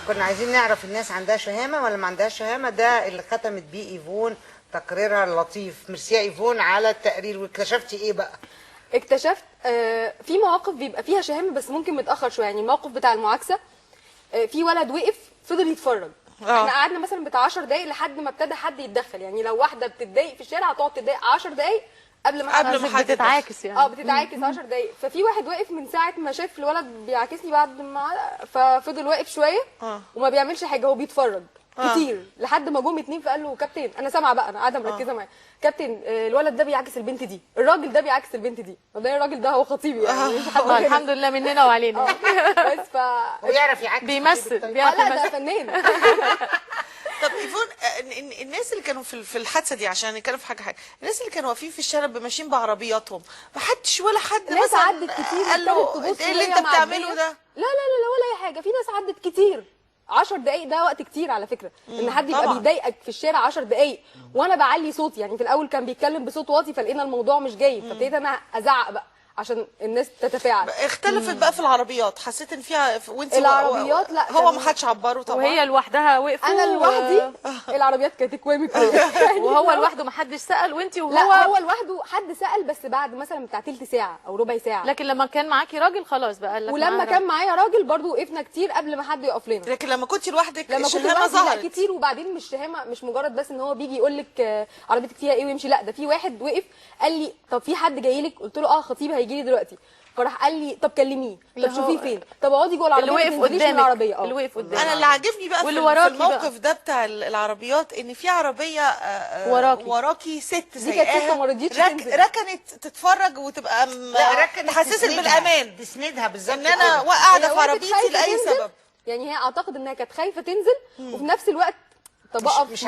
كنا عايزين نعرف الناس عندها شهامه ولا ما عندهاش شهامه. ده اللي ختمت بيه ايفون تقريرها اللطيف. ميرسي يا ايفون على التقرير. واكتشفتي ايه بقى؟ اكتشفت في مواقف بيبقى فيها شهامه بس ممكن متاخر شوية. يعني الموقف بتاع المعاكسة، في ولد وقف فضل يتفرج. احنا قعدنا مثلا بتاع 10 دقايق لحد ما ابتدى حد يتدخل. يعني لو واحدة بتتضايق في الشارع هتقعد تتضايق 10 دقايق قبل ما حد بتتعاكس يعني. بتتعاكس 10 دقايق. ففي واحد واقف من ساعة ما شاف الولد بيعاكسني بعد ما، ففضل واقف شوية وما بيعملش حاجة، هو بيتفرج كتير لحد ما جم اتنين فقال له كابتن، انا سامعه بقى، انا قاعدة مركزه معاه، كابتن الولد ده بيعاكس البنت دي، الراجل ده بيعاكس البنت دي. مبدئيا الراجل ده هو خطيبي يعني، مش حد. الحمد لله مننا وعلينا. بس ف هو يعرف يعاكس، بيمثل، بيعرف يمثل. لا ده فنان. طب ايفون، الناس اللي كانوا في الحادثة دي، عشان نتكلم في حاجة، الناس اللي كانوا واقفين في الشارع ماشيين بعربياتهم، ما حدش ولا حد ناس عدت كتير قال له ايه اللي انت بتعمله ده؟ لا لا لا ولا اي حاجة. في ناس عدت كتير. 10 دقايق ده وقت كتير على فكرة، ان حد يبقى بيضايقك في الشارع 10 دقايق. وانا بعلي صوتي، يعني في الاول كان بيتكلم بصوت واطي فلقينا الموضوع مش جاي، فابتديت انا ازعق بقى عشان الناس تتفاعل. اختلفت بقى في العربيات، حسيت ان فيها وانت العربيات لا هو ما حدش عبره طبعا، وهي لوحدها وقفوا، انا لوحدي العربيات كانت اكوامي وهو لوحده ما حدش سأل، وانت وهو لا هو لوحده حد سأل بس بعد مثلا بتاع تلت ساعة او ربع ساعة. لكن لما كان معاكي راجل خلاص بقى قال لك. ولما كان معايا راجل برضو وقفنا كتير قبل ما حد يقف لنا. لكن لما كنت لوحدك لما كنت لوحدي لا كتير. وبعدين مش شهامه، مش مجرد بس ان هو بيجي يقول لك عربيتك فيها ايه ويمشي، لا ده في واحد وقف قال لي طب في حد جاي لك؟ قلت له خطيبي هيجي لي دلوقتي. فراح قال لي طب كلميه، طب شوفيه فين، طب اقعدي جوه العربية، اللي وقف قدامك، العربية. اللي وقف قدامك. انا اللي عاجبني بقى في الموقف ده بتاع العربيات، ان في عربية وراكي ست سايقاها ركنت تتفرج وتبقى تحسسك بالامان، تسندها بالظبط ان انا قاعدة في عربيتي لاي سبب. يعني هي اعتقد انها كانت خايفة تنزل، وفي نفس الوقت طب اقف، مش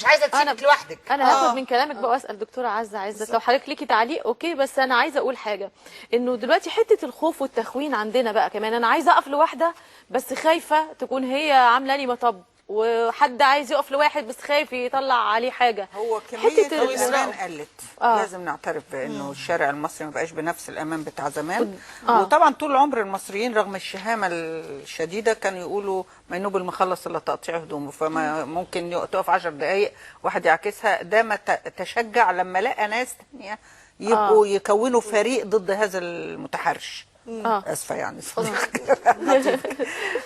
عايزه تسيبك لوحدك. انا هاخد من كلامك بقى واسال دكتورة عزه عزت لو حضرتك ليكي تعليق. okay، بس انا عايزه اقول حاجة، انه دلوقتي حتة الخوف والتخوين عندنا بقى كمان. انا عايزه اقف لوحده بس خايفة تكون هي عامله لي مطب، وحد عايز يقف لواحد بس خايف يطلع عليه حاجة. هو كمية الامان قلت. لازم نعترف بانه الشارع المصري ما بقاش بنفس الامان بتاع زمان. وطبعا طول عمر المصريين رغم الشهامه الشديدة كانوا يقولوا ما ينوب المخلص الا تقطيع هدومه، فما ممكن تقف 10 دقائق واحد يعكسها. ده ما تشجع لما لقى ناس ثانية يبقوا يكونوا فريق ضد هذا المتحرش. اسفه يعني صديق.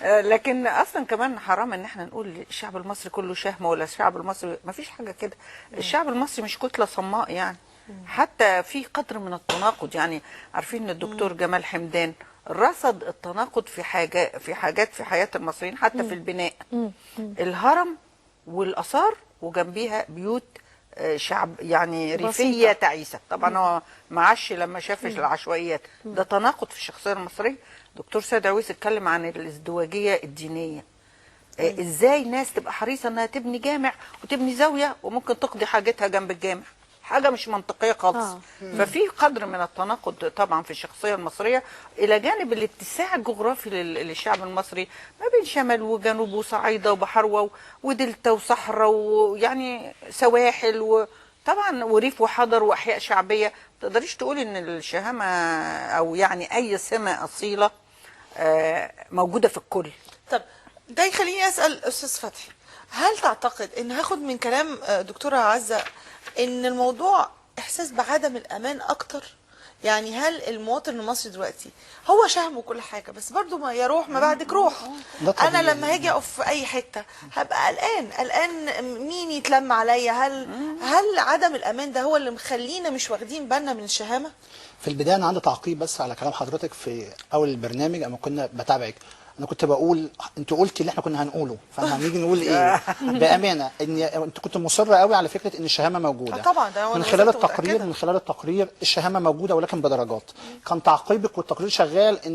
لكن اصلا كمان حرام ان احنا نقول الشعب المصري كله شهم ولا الشعب المصري، ما فيش حاجة كده. الشعب المصري مش كتلة صماء يعني، حتى في قدر من التناقض. يعني عارفين ان الدكتور جمال حمدان رصد التناقض في حاجة، في حاجات في حياة المصريين، حتى في البناء. الهرم والاثار وجنبيها بيوت شعب يعني ريفيه تعيسه. طبعا هو معاش لما شاف العشوائيات. ده تناقض في الشخصية المصرية. دكتور سيد عويس اتكلم عن الازدواجيه الدينية، ازاي ناس تبقى حريصة انها تبني جامع وتبني زاوية وممكن تقضي حاجتها جنب الجامع، حاجة مش منطقية خالص. ففي قدر من التناقض طبعا في الشخصية المصرية، الى جانب الاتساع الجغرافي للشعب المصري ما بين شمال وجنوب وصعيده وبحروه ودلتا وصحراء ويعني سواحل وطبعا وريف وحضر واحياء شعبية. ما تقدريش تقولي ان الشهامه او يعني اي سمه اصيلة موجودة في الكل. طب ده يخليني اسال استاذ فتحي، هل تعتقد ان هاخد من كلام دكتورة عزه ان الموضوع احساس بعدم الامان اكتر؟ يعني هل المواطن المصري دلوقتي هو شهم وكل حاجة، بس برضو ما يروح ما بعدك روح. انا لما هاجي اقف في اي حتة هبقى قلقان، قلقان مين يتلم عليا. هل عدم الامان ده هو اللي مخلينا مش واخدين بالنا من الشهامه؟ في البداية انا عندي تعقيب بس على كلام حضرتك في اول البرنامج اما كنا بتابعك. انا كنت بقول انت قلتي اللي احنا كنا هنقوله، فاحنا هنيجي نقول ايه بامانه؟ ان انت كنت مصرة قوي على فكرة ان الشهامه موجودة. طبعا ده من خلال التقرير، من خلال التقرير الشهامه موجودة ولكن بدرجات. كان تعقيبك والتقرير شغال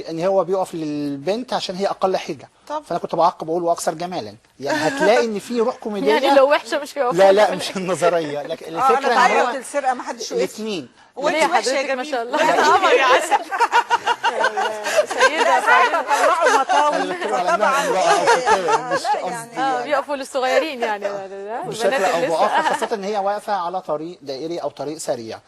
ان هو بيقف للبنت عشان هي اقل حجه. فانا كنت بعقب بقول واكثر جمالا، يعني هتلاقي ان في روح كوميدية، يعني لو وحشة مش هيقف. لا لا مش النظرية، لكن الفكرة ان هو السرقة ما حدش وقف الاثنين. وانت وحشة يا جميل ما شاء الله، قمر يا عسل. سيده طلعوا مطاوي طبعا، يعني بيقفوا للصغيرين يعني بشكل او باخر، خاصة ان هي واقفة على طريق دائري او طريق سريع.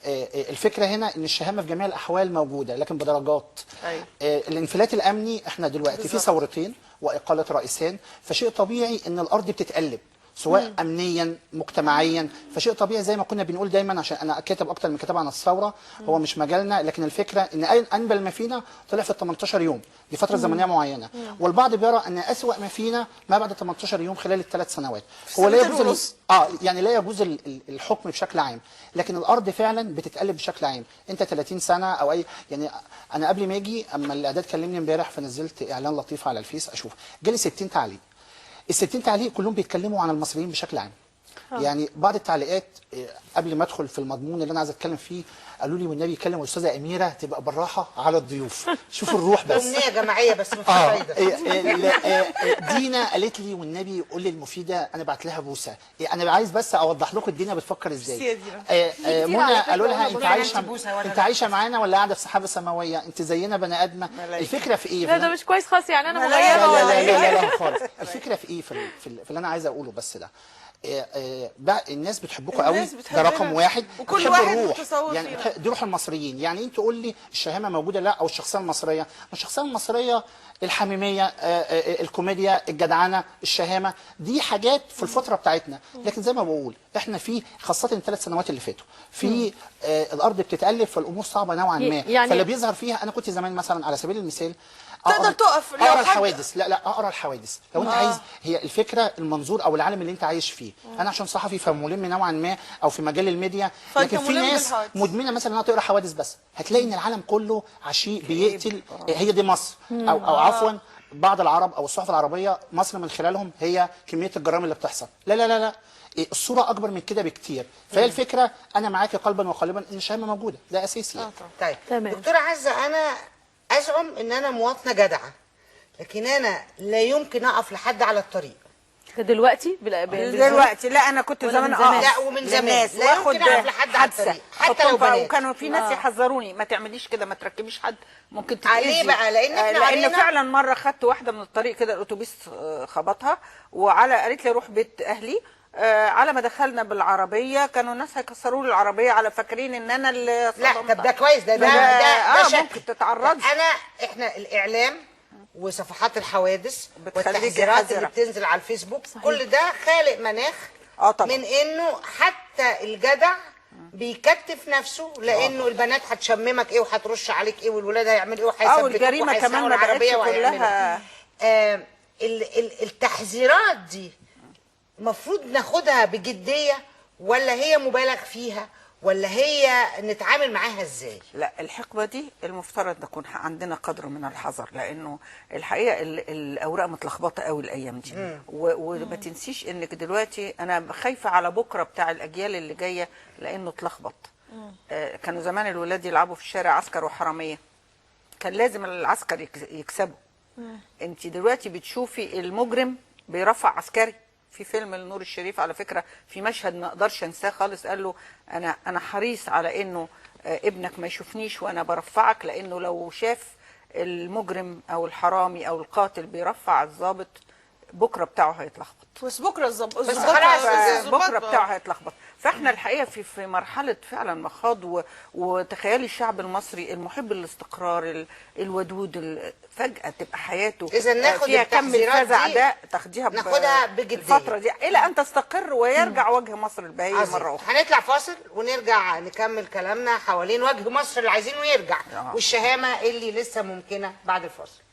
الفكرة هنا ان الشهامه في جميع الاحوال موجودة لكن بدرجات. أيوة. الانفلات الامني احنا دلوقتي في ثورتين واقاله رئيسين، فشيء طبيعي ان الارض بتتقلب سواء امنيا مجتمعيا، فشيء طبيعي زي ما كنا بنقول دايما، عشان انا كاتب اكتر من كتاب عن الثورة، هو مش مجالنا، لكن الفكرة ان انبل ما فينا طلع في ال 18 يوم، دي فترة زمنية معينة، والبعض بيرى ان اسوأ ما فينا ما بعد 18 يوم خلال الثلاث سنوات. هو لا يجوز يعني لا يجوز الحكم بشكل عام، لكن الارض فعلا بتتقلب بشكل عام. انت 30 سنة او اي، يعني انا قبل ما اجي اما الاعداد كلمني امبارح فنزلت اعلان لطيف على الفيس اشوف، جالي 60 تعليق. ال 60 تعليق كلهم بيتكلموا عن المصريين بشكل عام. يعني بعض التعليقات قبل ما ادخل في المضمون اللي انا عايز اتكلم فيه قالوا لي والنبي يكلم الاستاذة اميره تبقى بالراحة على الضيوف، شوفوا الروح بس. امنية جماعية بس مفيش فايده. دينا قالت لي والنبي قول لي المفيدة انا بعت لها بوسه، انا عايز بس اوضح لكم الدنيا بتفكر ازاي. منى قالوا لها انت عايشه، انت عايشه معانا ولا قاعدة في سحابه سماوية؟ انت زينا بني ادمه. الفكرة في ايه؟ لا ده مش كويس خالص، يعني انا مغيرة. لا لا لا لا خالص. الفكرة في ايه في اللي انا عايز اقوله بس ده، بقى الناس بتحبكم قوي، ده رقم واحد. وكل واحد متصور يعني دي روح المصريين. يعني انت تقول لي الشهامه موجودة لا، او الشخصية المصرية، الشخصية المصرية الحميمية، الكوميديا، الجدعنه، الشهامه، دي حاجات في الفترة بتاعتنا. لكن زي ما بقول احنا في خاصة الثلاث سنوات اللي فاتوا في الارض بتتالف، فالامور صعبة نوعا ما يعني. فاللي بيظهر فيها، انا كنت زمان مثلا على سبيل المثال تقدر تقف اقرا الحوادث، لا لا اقرا الحوادث لو انت عايز، هي الفكرة المنظور او العالم اللي انت عايش فيه. انا عشان صحفي فملم نوعا ما او في مجال الميديا، لكن في ناس مدمنه مثلا انها تقرا حوادث بس، هتلاقي ان العالم كله عشيق بيقتل. هي دي مصر، او عفوا بعض العرب او الصحف العربية، مصر من خلالهم هي كمية الجرائم اللي بتحصل. لا لا لا لا، الصورة اكبر من كده بكتير. فهي الفكرة انا معاكي قلبا وقالبا ان الشهامه موجودة، ده اساسي يعني. طيب تمام. دكتورة عزه، انا ازعم ان انا مواطنه جدعه، لكن انا لا يمكن اقف لحد على الطريق. ده دلوقتي؟ دلوقتي لا، انا كنت زمان لا ومن زمان لا يمكن اقف لحد على الطريق حتى لو بنات. وكانوا في ناس يحذروني ما تعمليش كده، ما تركبيش حد ممكن تتأذي. ليه بقى؟ لان احنا لان فعلا مرة خدت واحدة من الطريق كده، الاتوبيس خبطها، وعلى قالت لي روح بيت اهلي. على ما دخلنا بالعربية كانوا الناس هيكسروا لي العربية، على فاكرين ان انا اللي لا. طب ده كويس، ده ده ده, ده ممكن تتعرضي. احنا الاعلام وصفحات الحوادث والتحذيرات اللي بتنزل على الفيسبوك، صحيح. كل ده خالق مناخ طبعا. من انه حتى الجدع بيكتف نفسه، لانه البنات هتشممك ايه وهترش عليك ايه والولاد هيعملوا ايه وهيثبتوك، والجريمه كمان ما بقتش كلها. التحذيرات دي المفروض ناخدها بجدية ولا هي مبالغ فيها، ولا هي نتعامل معاها ازاي؟ لا، الحقبة دي المفترض نكون عندنا قدر من الحذر، لانه الحقيقة الاوراق متلخبطه قوي الايام دي. وما تنسيش انك دلوقتي انا خايفة على بكره بتاع الاجيال اللي جاية لانه اتلخبط. كانوا زمان الولاد يلعبوا في الشارع عسكر وحراميه، كان لازم العسكر يكسبوا. انت دلوقتي بتشوفي المجرم بيرفع عسكري. في فيلم لنور الشريف على فكرة في مشهد ما اقدرش انساه خالص، قال له انا حريص على انه ابنك ما يشوفنيش وانا برفعك، لانه لو شاف المجرم او الحرامي او القاتل بيرفع الضابط بكره بتاعه هيتلخبط. بس بكره الظبط، بس خلاص بكره بتاعه هيتلخبط. فاحنا الحقيقة في مرحلة فعلا مخاض، وتخيلي الشعب المصري المحب للاستقرار الودود فجاة تبقى حياته اذا ناخد فيها كم الفزع ده، تاخديها ناخدها بجدية الفترة دي الى ان تستقر ويرجع وجه مصر البهي مرة اخرى. هنطلع فاصل ونرجع نكمل كلامنا حوالين وجه مصر اللي عايزينه يرجع والشهامه اللي لسه ممكنة بعد الفاصل.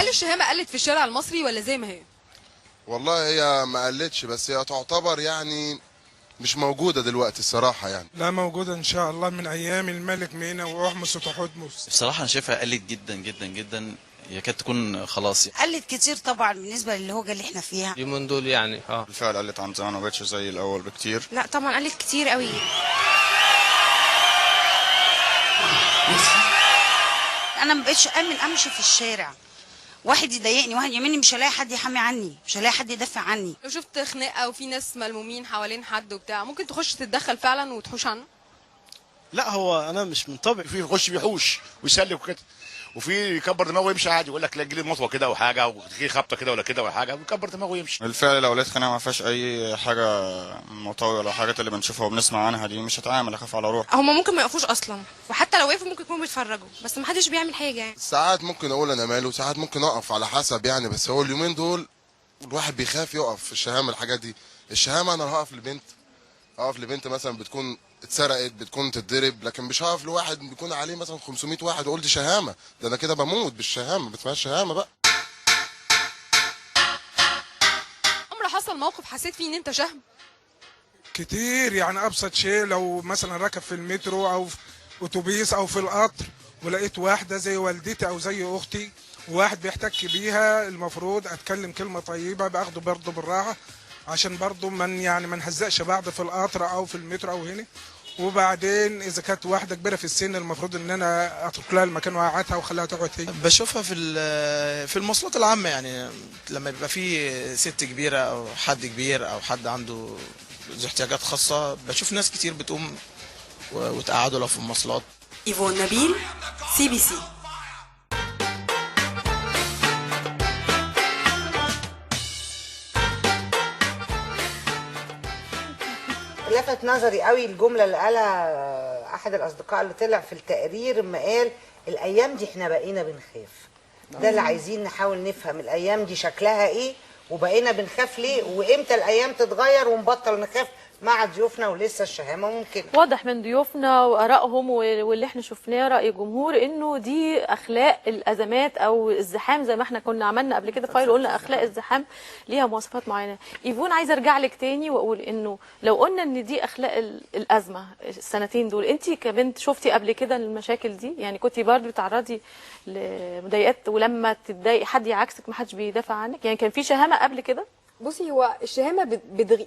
الشهامة قلت في الشارع المصري ولا زي ما هي؟ والله هي ما قلتش، بس هي تعتبر يعني مش موجودة دلوقتي الصراحة يعني. لا موجودة إن شاء الله من أيام الملك مينا وأحمس وتحتمس. بصراحة أنا شايفها قلت جدا جدا جدا، يكاد تكون خلاص قلت كتير طبعا بالنسبة للهوجة اللي احنا فيها اليومين دول يعني. بالفعل قلت عن زمان، ما بقتش زي الأول بكتير. لا طبعا قلت كتير قوي. أنا ما بقتش أمن أمشي في الشارع، واحد يضايقني واحد يعملني، مش هلاقي حد يحامي عني، مش هلاقي حد يدافع عني. لو شفت خناقه وفي ناس ملمومين حوالين حد وبتاع، ممكن تخش تتدخل فعلا وتحوش عنه؟ لا هو انا مش من طبعي. في يخش بيحوش ويسلك وكده، وفي يكبر دماغه ويمشي عادي، يقول لك لا تجيلي مطوه كده او حاجة، او تجيلي خبطه كده ولا كده ولا حاجة، ويكبر دماغه ويمشي. بالفعل لو لقيت خناقه ما فيهاش اي حاجة مطاويه ولا حاجات اللي بنشوفها وبنسمع عنها دي، مش هتعامل، اخاف على روحي. هما ممكن ما يقفوش اصلا، وحتى لو وقفوا ممكن يكونوا بيتفرجوا، بس ما حدش بيعمل حاجة يعني. ساعات ممكن اقول انا ماله، وساعات ممكن اقف على حسب يعني، بس هو اليومين دول الواحد بيخاف يقف في الشهامه. الحاجات دي الشهامه، انا هقف لبنت، اقف لبنت مثلا بتكون اتسرقت، بتكون تتضرب، لكن مش هقف لواحد بيكون عليه مثلا 500 واحد واقول دي شهامه، ده انا كده بموت بالشهامه، ما اسمهاش شهامه بقى. عمر حصل موقف حسيت فيه ان انت شهم؟ كتير يعني. ابسط شيء لو مثلا راكب في المترو او في اتوبيس او في القطر، ولقيت واحدة زي والدتي او زي اختي وواحد بيحتك بيها، المفروض اتكلم كلمة طيبة، باخده برضه بالراحة عشان برضه من يعني ما نهزقش بعض في القطر او في المترو او هنا. وبعدين اذا كانت واحدة كبيرة في السن المفروض ان انا اترك لها المكان واقعدها واخليها تقعد هي. بشوفها في المواصلات العامة، يعني لما بيبقى في ست كبيرة او حد كبير او حد عنده ذو احتياجات خاصة، بشوف ناس كتير بتقوم وتقعدوا لو في المواصلات. ايفون نبيل، CBC. لفت نظري قوي الجملة اللي قالها احد الاصدقاء اللي طلع في التقرير، ما قال الايام دي احنا بقينا بنخاف. ده اللي عايزين نحاول نفهم، الايام دي شكلها ايه وبقينا بنخاف ليه، وامتى الايام تتغير ونبطل نخاف مع ضيوفنا. ولسه الشهامه ممكن. واضح من ضيوفنا وارائهم واللي احنا شفناه راي الجمهور انه دي اخلاق الازمات او الزحام، زي ما احنا كنا عملنا قبل كده file وقلنا اخلاق الزحام ليها مواصفات معينة. ايفون، عايزه ارجع لك تاني واقول انه لو قلنا ان دي اخلاق الازمة السنتين دول، انت كبنت شفتي قبل كده المشاكل دي؟ يعني كنتي برضه بتعرضي لمضايقات، ولما تتضايقي حد يعاكسك ما حدش بيدافع عنك؟ يعني كان في شهامه قبل كده؟ بصي، هو الشهامه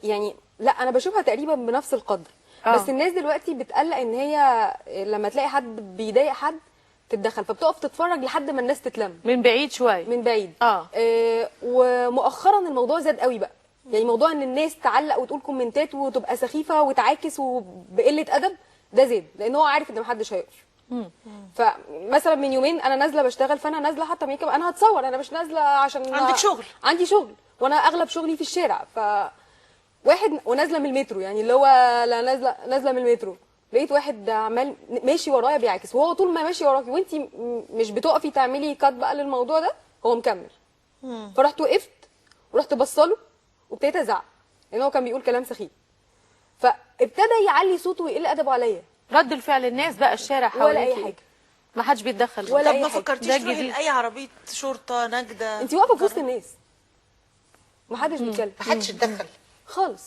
يعني لا، انا بشوفها تقريبا بنفس القدر. بس الناس دلوقتي بتقلق ان هي لما تلاقي حد بيضايق حد تتدخل، فبتقف تتفرج لحد ما الناس تتلم من بعيد شوية، من بعيد. ومؤخرا الموضوع زاد قوي بقى، يعني موضوع ان الناس تعلق وتقول كومنتات وتبقى سخيفة وتعاكس وبقله ادب، ده زاد لان هو عارف ان محدش هيقف. فمثلا من يومين انا نازله بشتغل، فانا نازله حاطه ميك اب، انا هتصور، انا مش نازله عشان عندك شغل، عندي شغل، وانا اغلب شغلي في الشارع. ف واحد ونازلة من المترو، يعني اللي هو لا نازله من المترو، لقيت واحد عمال ماشي ورايا بيعاكس، وهو طول ما ماشي وراكي وانت مش بتقفي تعملي cut بقى للموضوع ده، هو مكمل. فرحت وقفت ورحت بصله وابتديت ازعق لان هو كان بيقول كلام سخيف، فابتدى يعلي صوته ويقل ادبه عليا. رد الفعل الناس بقى الشارع حواليكي ولا اي حاجة، ما حدش بيتدخل ولا. طب ما فكرتيش تروحي لاي عربية شرطه نجده؟ انت واقفة في وسط الناس، ما حدش بيتكلم، ما حدش اتدخل خالص،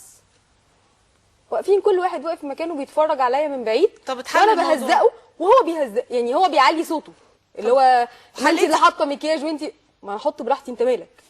واقفين كل واحد واقف في مكانه بيتفرج عليا من بعيد. طب اتحل وانا بهزقه وهو بيهزق، يعني هو بيعلي صوته اللي هو ما انت اللي حاطه مكياج وانت ما انا احط براحتي، انت مالك؟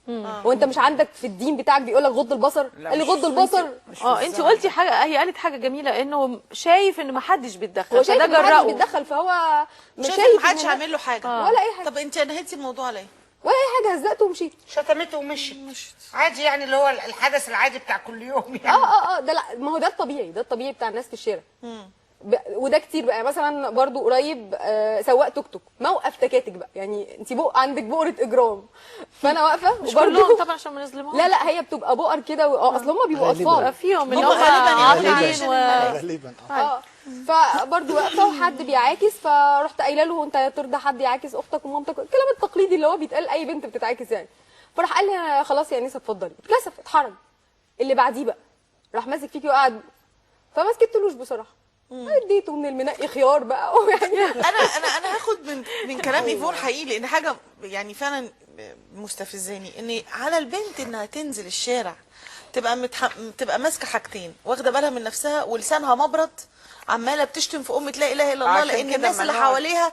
هو انت مش عندك في الدين بتاعك بيقول لك غض البصر؟ قال لي غض البصر. انت قلتي حاجة، هي قالت حاجة جميلة، انه شايف ان ما حدش بيتدخل، هو شايف ان ما حدش بيتدخل، فهو مش شايف ما حدش عامل له حاجة ولا اي حاجة. طب انت نهيتي الموضوع ليه؟ ولا اي حاجة، هزقته ومشيت، شتمته ومشيت عادي، يعني اللي هو الحدث العادي بتاع كل يوم يعني. ده لا، ما هو ده الطبيعي، ده الطبيعي بتاع الناس في الشارع. وده كتير بقى. مثلا برضو قريب سواق توك توك موقف تكاتك بقى، يعني انت عندك بؤرة اجرام، فانا واقفة مش كلهم طبعا عشان ما نظلمهمش، لا هي بتبقى بؤر كده، اصل هم بيبقوا اطفال فيهم اللي هم غالبا غالبا. فبرضه واقفة وحد بيعاكس، فرحت قايله له انت ترضى حد يعاكس اختك ومامتك؟ الكلام التقليدي اللي هو بيتقال اي بنت بتتعاكس يعني. فراح قال لي خلاص يا انسه اتفضلي، اتكسف اتحرج. اللي بعديه بقى راح ماسك فيكي وقعد، فما سكتلوش بصراحة، اديته من المنقي خيار بقى. يعني انا هاخد من كلام ايفون حقيقي، لان حاجة يعني فعلا مستفزاني، ان على البنت انها تنزل الشارع تبقى تبقى ماسكه حاجتين، واخده بالها من نفسها ولسانها مبرد، عماله بتشتم في امه لا اله الا الله، لان الناس اللي حواليها